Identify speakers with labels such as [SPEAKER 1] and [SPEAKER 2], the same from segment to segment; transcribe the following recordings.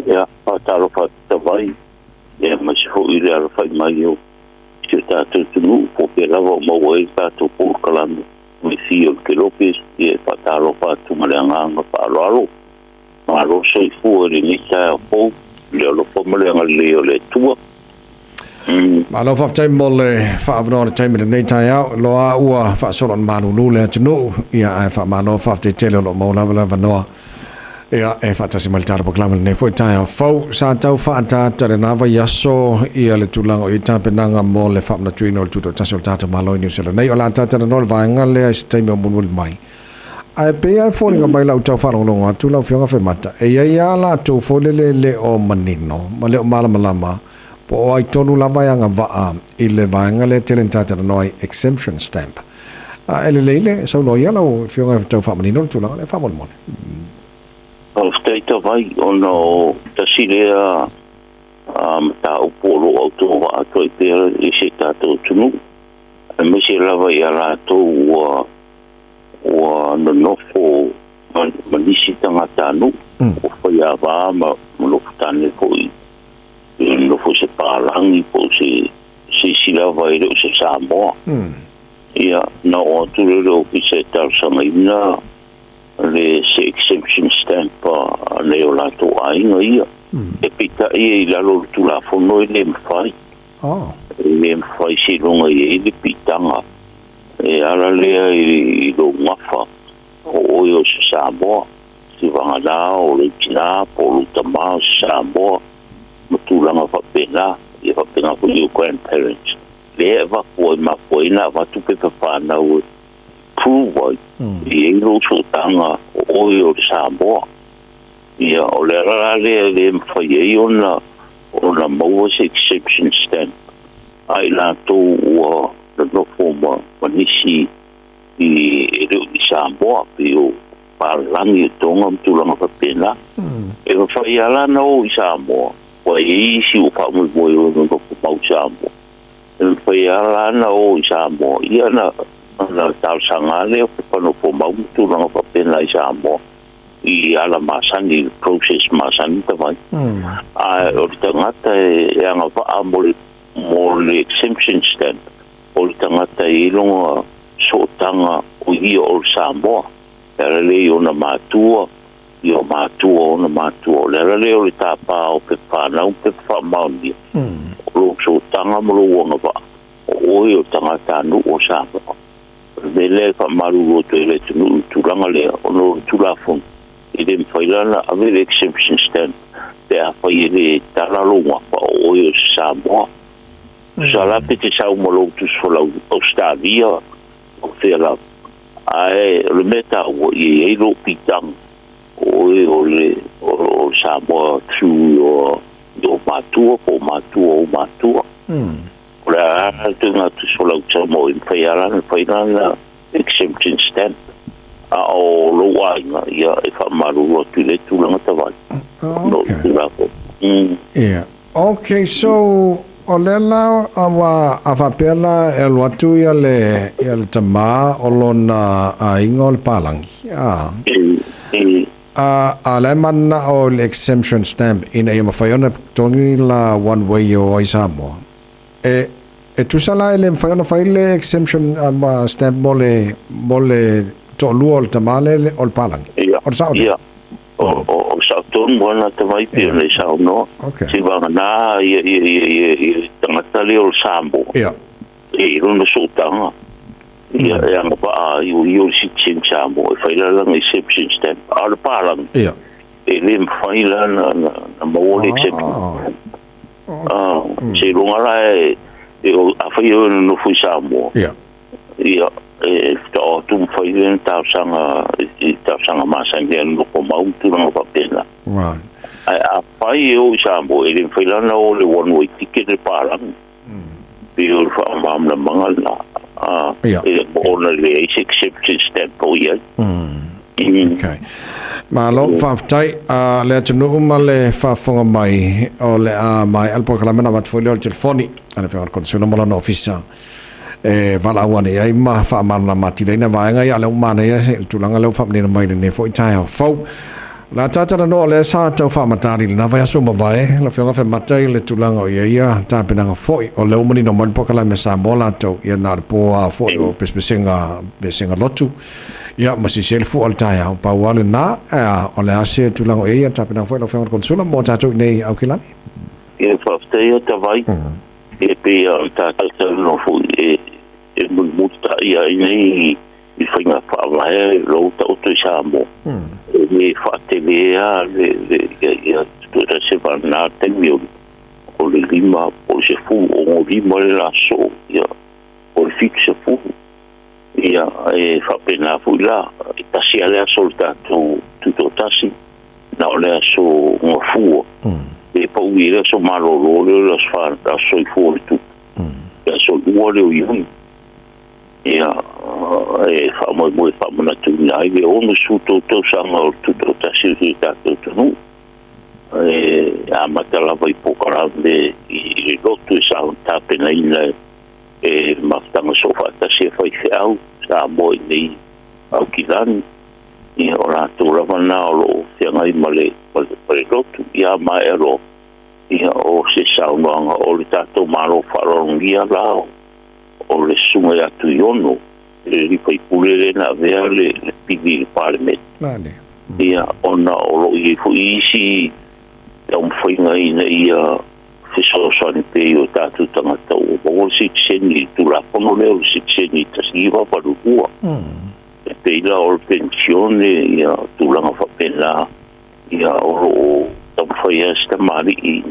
[SPEAKER 1] Ia, faatalofa atu Tavai, ia aemaise foi le alafai mai o si o tatou atunuu, po o fea lava o maua ai le tatou polokalame Wifi o le Kelope, ia e faatalofa atu ma le agaga faaaloalo. Malo le soifua i lenei taeao fou, i le alofa ma le agalelei o le Atua.
[SPEAKER 2] Malo faafetai mo le faaavanoa o le taimi i lenei taeao. Loa ua faasolo ona malulu le atunuu, ia ae faamalo faafetai tele o lo o maua lava le avanoa ia e faatasi mai le tatou polokalame i lenei foi taeao fou. Sa tau faaataata i lena vaiaso ia le tulaga o i ai tapenaga mo le faamanatuina o le tutoatasi o le tatou Malo i Niu Sila nei. O le a talatalanoa le vaega lea i se taimi o mulimuli mai. Ae pei lava e foliga mai i lau tau faalogologo atu lau Afioga Faimata, e i ai lava latou foi lele e le o manino ma le o malamalama po o ai tonu lava e agavaa i le vaega lea e tele ina talatalanoa ai, exemption stamp. A e lelei le saunoa ia lau Afioga e tau faamanino le tulaga lea faamolemole.
[SPEAKER 1] Faafetai Tavai, ona o tasi lea mataupu o lo o autovaa atu ai pea i si o tatou atunuu, aemaise lava ia latou ua nonofo ma nisi tagatanuu, ua faiava ma nofo tane foi, nonofo i se palagi po o se isi lava e le o se Samoa. Ia, na oo atu lea i le ofisa e talosagaina le se exemption stamp a nai o latou aiga ia. E peitai e i lalo o le Tulafono e le mafai. E le mafai seiloga e i ai le piitaga e ala lea i lou gafa o oe o se Samoa, si vagana o lou tina po o lou tama o se Samoa ma tulaga faapena, ia faapena foi i grandparents. Lea e avatu ai, mafua ai ona avatu pepa fanau e prove ai e i ai lou sootaga o oe o le Samoa. Ia, o le ala la lea e le mafai ai ona maua se exemption stamp a i latou ua nonofo ma nisi i e le o ni Samoa, pei o palalagi o Toga ma tulaga faapena. E mafai lava la ona o i Samoa, ua i ai isi ua faamoemoe o nonofo mau i Samoa. E mafai lava la ona o i Samoa, ia ona talosaga lea o pepa nofo mau ma tulaga faapena i Samoa i ala masani, i le process masani Tavai. Ae o le tagata e agavaa mo le exemption stamp, o le tagata e i ai lona sootaga o ia o le Samoa. E ala lea i ona matua, i o matua o ona matua. O le ala lea o le tapa o pepa fanau ma pepa faamaonia, o lou sootaga ma lou agavaa, o oe o le tagatanuu o Samoa. O le mea lea e faamalulu atu ai i le atunuu i le tulaga lea, ona o le Tulafono, e le mafai la ona ave le exemption stamp pe afai e le tala lou gafa o oe o se Samoa. Tusa la pe te sau ma lou tusi folau Ausetalia o fea lava, ae o le mea taua ia i ai lou piitaga o oe o le Samoa through your matua po o matua o matua. O le a le ituaiga tusi folau Samoa e mafai lava ona fai lana exemption stamp. A o lou aiga, ia e faamalulu atu i le tulaga Tavai. No
[SPEAKER 2] okay. Yeah. Okay, so o lea la ua a faapea la e alu atu ia le tama o lona aiga o le palangi. A la e manao le exemption stamp ina ia mafai ona totogi la one way o ai Samoa. E tusa la e le mafai ona fai le exemption stamp mo le toalua o le tama le o le palangi. O le sao lea?
[SPEAKER 1] O sao tonu ana Tavai pei ona e saunoa. Si vagana ia tagata lea o le Samoa. E i lona sootaga. Ia e agavaa ai o ia o le citizen Samoa e fai la lana exemption stamp. A o le palangi, e le mafai la na maua le exemption. Seiloga la e afai oe e nonofo i Samoa, ia e tao atu mafai lea na talosaga i talosaga masani lea nonofo mau ma tulaga faapena. Ae afai e o i Samoa, e le mafai la ona o le one way ticket le palangi. Pei o le faamalamalamaga lena. E ona leai se exemption stamp o i ai.
[SPEAKER 2] Okay. Malo, faafetai le atunuu ma le faafofoga mai o le a maea le polokalame na avatu foi lea o le telefoni a le Afioga i le Konesula ma lona ofisa e valaau ane i ai ma faamalamalama atili ai nai vaega ia, a o lea ua manaia le tulaga lea ua faamanino mai i lenei foi taeao fou. La tatalanoa o lea sa tau faamatali i lena vaiaso ua mavae, lau Afioga Afemata i le tulaga o i ai ia tapenaga foi o lea ua manino mai le polokalame a Samoa latou, ia na o le po lava foi o pesepesega, pesega lotu, ia ma sisi ai le fua o le taeao. Pau lava lena, o le a se tulaga o i ai ia tapenaga foi lau Afioga i le Konesula mo tatou i inei i Aukilani?
[SPEAKER 1] Ia faafetai ata vai, e pei lava ona tatou talanoa foi e mulimuli ai nei i faiga faavae lo taoto i Samoa. E le faatelea le ia tutusa se vana taimi o le 5 po o le 65 le laso, ia o le 70. Ia e faapena foi la, e tasi lava le aso o le tatou tutoatasi, na o le aso gafua. E pau i le aso malolo lea o le aso soifua o le tupu. Le aso 2 lea o Iuni. Ia e faamoemoe faamanatuina ai le 63 tausaga o le tutoatasi o si tatou atunuu. E amata lava i polokalame i le lotu e sa tapenaina e mafutaga soofaatasi e faifeau Samoa i nei Aukilani. Ia o latou lava na o loo feagai ma le lotu. Ia maea loa, ia o se saunoaga o le tatou Malo faaaloalogia la o le susuga ia Tuiono, le faipule lea na avea le pili i le Palemene. Ia ona o loo i ai foi isi taumafaiga ina ia fesoasoani pea i o tatou tagata ua maua le sitiseni i le Tulafono lea o le sitiseni 1982. E pei la o le penisione, ia tulaga faapena, ia o loo taumafai ai se tamalii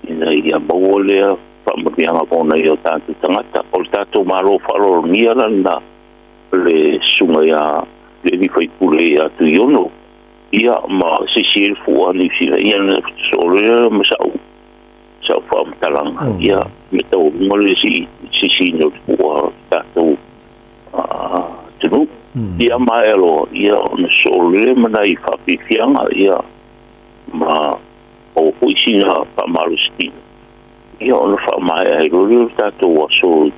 [SPEAKER 1] ina ia maua lea faamanuiaga mo nai o tatou tagata. O le tatou Malo faaaloalogia lana le susuga ia le faipule ia Tuiono, ia ma sisi ai le fua Niu Sila, ia na soolea ma sa'u faamatalaga, ia me taualuga le sisiina o le fua o tatou atunuu. Ia maea loa, ia ona soolea ma nai faafiafiaga, ia ma o foi sina faamalositino, ia ona faamaea ai loa lea o le tatou aso o le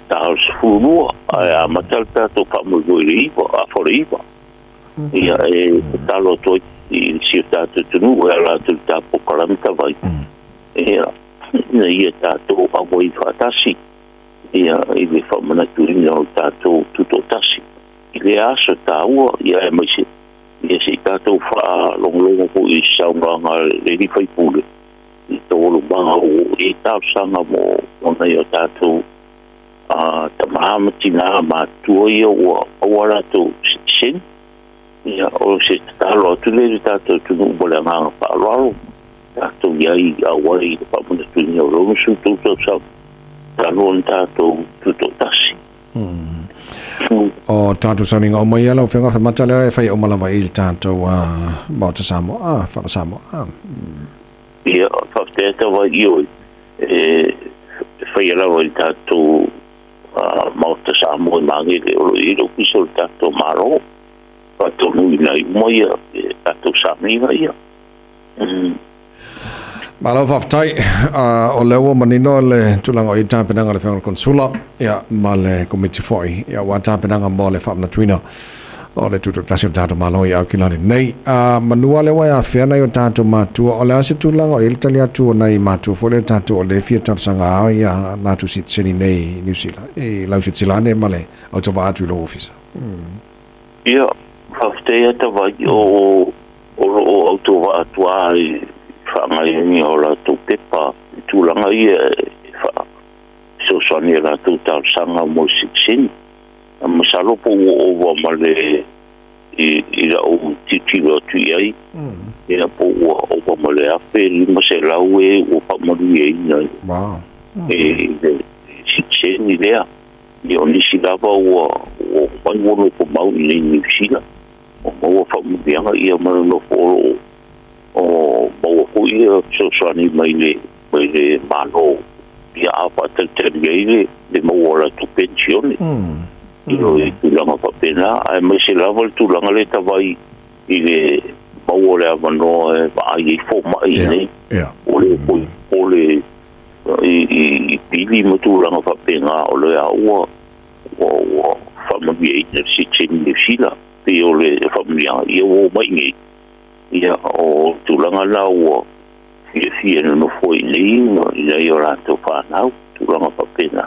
[SPEAKER 1] ta o le 12, ae amata le tatou faamoemoe i le 9, afa o le 9. Ia e tatalo atu ai i si o tatou atunuu e ala atu i le tatou polokalame tavai, ia ina ia tatou auai faatasi ia i le faamanatuina o le tatou tutoatasi i lea aso taua, ia aemaise ia se i tatou faalogologo foi i saunoaga a le faipule i taualumaga o i talosaga mo nai o tatou tamā ma tinā matua ia ua maua latou sitiseni. Ia o se tatalo atu lea i le tatou atunuu ma le agaga faaaloalo, tatou i ai auai i le faamanatuina o le 63 tausaga talu ona tatou tutoatasi.
[SPEAKER 2] O tatou sauniga uma ia lau Afioga Afemata lea e fai uma lava i le tatou Maota Samoa, Fala Samoa.
[SPEAKER 1] Ia faafetai ata vai i oi e faia lava i le tatou Maota Samoa i Magele o lo o i ai le Ofisa o le tatou Malo faatonuina ai uma ia tatou sauniga ia.
[SPEAKER 2] Malo faafetai. O lea ua manino le tulaga o i tapenaga a le Afioga i le Konesula, ia ma le komiti foi, ia ua tapenaga mo le faamanatuina o le tutoatasi o le tatou Malo i Aukilani nei. Manua lea ua e afea nai o tatou matua, o le a se tulaga o i ai le tali atu o nai matua foi lea tatou o lea e fia talosaga ai ia latou sitiseni nei i Niu Sila, i lau silasila ane ma le autovaa atu i lou ofisa?
[SPEAKER 1] Ia, faafetai ata vai o loo autovaa atu lava i faagaoioiga o latou pepa i tulaga ia e fesoasoani i latou talosaga mo le sitiseni. Masalo po ua ova ma le i lau tilotilo atu i ai, ia po ua ova ma le 1,500 e ua faamanuiaina i le sitiseni lea. Ia o nisi lava ua mai ua nofo mau i nei Niu Sila, o maua faamanuiaga ia ma le nofo o loo o maua foi ia fesoasoani mai le Malo, ia a faatalitali ai le maua o latou penisione. I o i tulaga faapena, aemaise lava le tulaga lea tavai i le maua o le avanoa e vaai ai fomai nei. O le o le i pili ma tulaga faapena o lea ua faamanuiaina le sitiseni Niu Sila. pei o le faamanuiaga ia ua oo mai iinei. Ia o tulaga la ua fiafia e nonofo ai iinei ma i nai o latou fanau, tulaga faapena.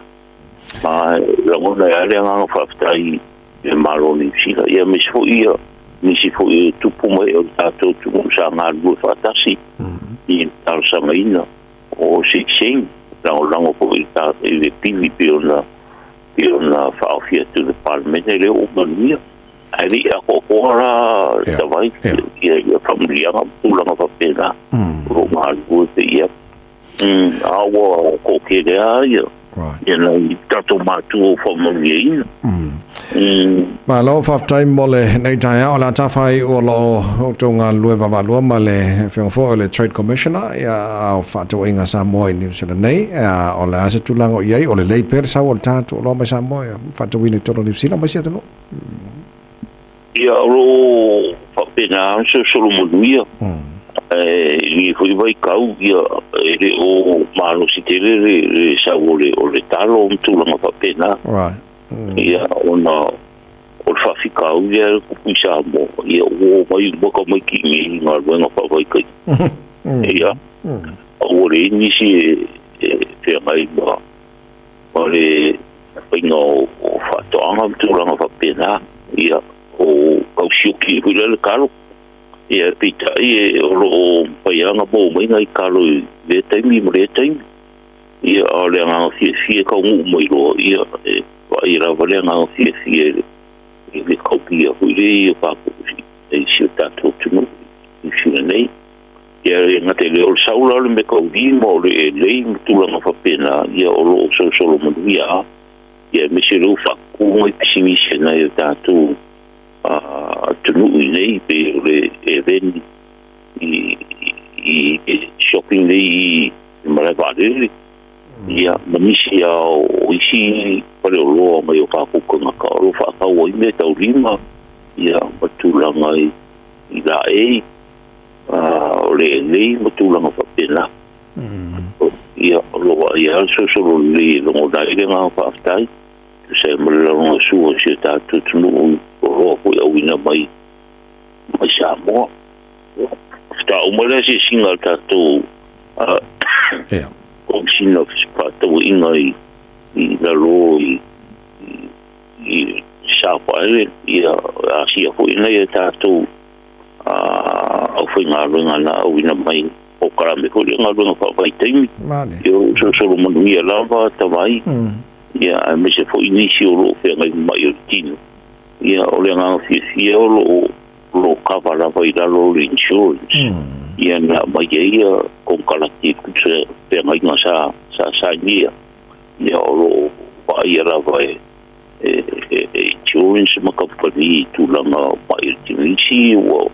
[SPEAKER 1] Ma e lagona ai lava le agaga faafetai i le Malo o Niu Sila, ia aemaise foi ia nisi foi o tupu ma ee o le tatou atunuu sa galulue faatasi i le talosagaina o sitiseni, lagolago foi i le pili pei ona pei ona faaofi atu i le Palemene lea ua manuia. Ae le i atoatoa la tavai ia faamanuiaga ma tulaga faapena o lo o galulue pea i ai. A ua toatele lava ia ia nai tatou matua ua faamanuiaina.
[SPEAKER 2] Malo faafetai mo lenei taeao. O le a tafa ai o lo o outou galulue vaavaalua ma le afioga foi o le Trade Commissioner ia a o fefaatauaiga a Samoa i Niu Sila nei. O le a se tulaga o i ai, o lelei pea le sau o le tatou oloa mai Samoa ia faatauina i totonu o Niu Sila ma isi atunuu?
[SPEAKER 1] Ia, o lo o faapena ona solosolo manuia. Ae i lenei foi vaitau, ia, e le o malosi tele le sau o le talo ma tulaga faapena. Ia, ona o le faafitauli lea e tupu i Samoa, ia ua omai uma tamaiti i inei i galuega faavaitaimi. Ia, ua leai nisi e feagai ma le faiga o faatoaga ma tulaga faapena. Ia, o tau sioki foi lea le talo. Ia, peitai o lo o mafai lava ona maua mai nai talo i lea taimi ma lea taimi. Ia, a o le agaga fiafia e taunuu mai loa, ia, e vaai lava le agaga fiafia i le taupia foi lea i tatou i si o tatou atunuu i Niu Sila nei. Ia, e le gata i lea, o le sau la o le meataulima, o le elei ma tulaga faapena, ia, o lo o solosolo manuia lava. Ia, aemaise o lea ua faatutu nai pisinisi a nai o tatou atunuu i inei, pei o le event i shopping nei i le malae vaalele, ia, ma nisi lava o isi faleoloa mai o tatou tagata o lo o faatau ai meataulima, ia, ma tulaga i laei, o le elei ma tulaga faapena. Ia, o lo o vaaia lava le solosolo lelei e logona ai le agaga faafetai, tusa ai ma le lagolagosua o si o tatou atunuu i oloa foi auina mai mai Samoa. Faatoa uma le asiasiga a le tatou Komesina o Fefaatauaiga i lalo i South Island, ia asia foi nai a tatou aufaigaluega na auina mai polokalame foi lea galuega faavaitaimi. Ia o lo o solosolo manuia lava tavai, ia aemaise foi nisi o lo o feagai ma mai o le tino. Ia o le agaga fiafia o lo o kava lava i lalo o le insurance. Ia na aumai ai ia konekarate e tusa feagaiga sa sainia. Ia o lo o vaaia lava e insurance ma kamupani i tulaga o mai o le tino. Isi ua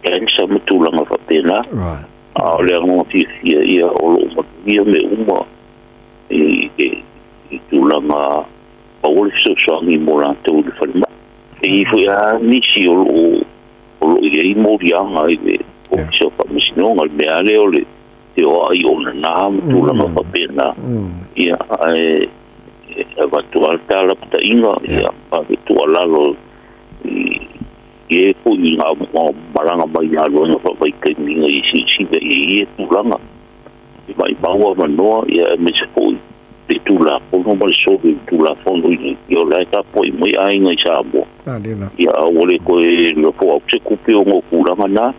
[SPEAKER 1] cancer ma tulaga faapena. A o le agaga fiafia ia o lo o manuia mea uma i tulaga maua le fesoasoani mo latou i le falemai. E i ai foi lava nisi o lo o i ai moliaga i le Ofisa o Faamasinoga, le mea lava lea o le feoai o nana ma tulaga faapena. Ia, ae avatu lava le talapataiga, ia, ma le tuualalo i e foi i ngā malaga mai galuega faavaitaimi ina ia silasila i ia tulaga. E maumau avanoa, ia aemaise foi le Tulafono ma le soli o le Tulafono i ia o la e tapuai mai aiga i Samoa. Ia a ua le toe lafo atu se tupe ona o tulaga na.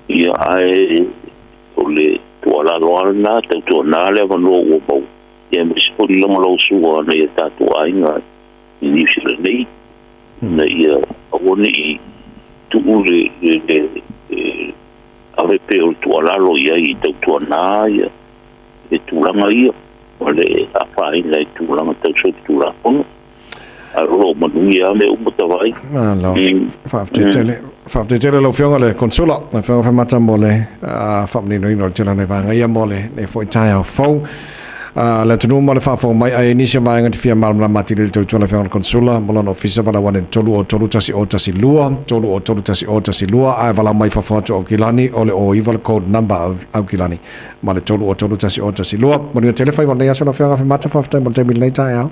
[SPEAKER 1] Ia ae o le tuualalo lava lena, tautuana le avanoa ua maua, ia aemaise foi le lagolagosua a nai o tatou aiga i Niu Sila nei, ina ia aua ne i tuu le ave pea o le tuualalo i ai i tautuana ia le tulaga ia ma le afaina i tulaga tau solitulafono. Ae o lo o manuia lava mea uma tavai.
[SPEAKER 2] Malo. Faafetai tele. Faafetai tele lau Afioga i le Konsula, lau Afioga Faimata mo le faamaninoina o le tele o nai vaega ia mo lenei foi taeao fou. Le atunuu ma le faafofoga mai, ai nisi o vaega te fia malamalama atili i le tautua a le Afioga i le Konsula mo lona ofisa valaau ane i le 303 1012, 303 1012, ae valaau mai fafo atu o Aukilani o le 09 le code number Aukilani ma le 303 1012. Manuia tele faiva o lenei aso lau Afioga Faimata, faafetai mo le taimi i lenei taeao.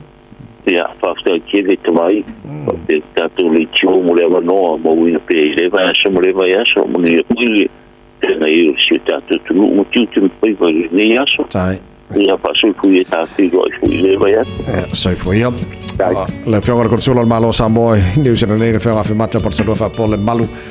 [SPEAKER 1] Ia, faafetai. Faafetai tele tavai faapea tatou leitio mo le avanoa mauina pea i lea vaiaso ma lea vaiaso. Manuia foi le feagai o si o tatou atunuu ma tiute ma faiva i lenei aso.
[SPEAKER 2] Tai.
[SPEAKER 1] Ia faasoifua ia tafeiloai foi i lea vaiaso.
[SPEAKER 2] Soifua ia. Le afioga i le Konesula o le Malo o Samoa i Niu Sila nei, le afioga Afemata Palesalua, faapea le malu.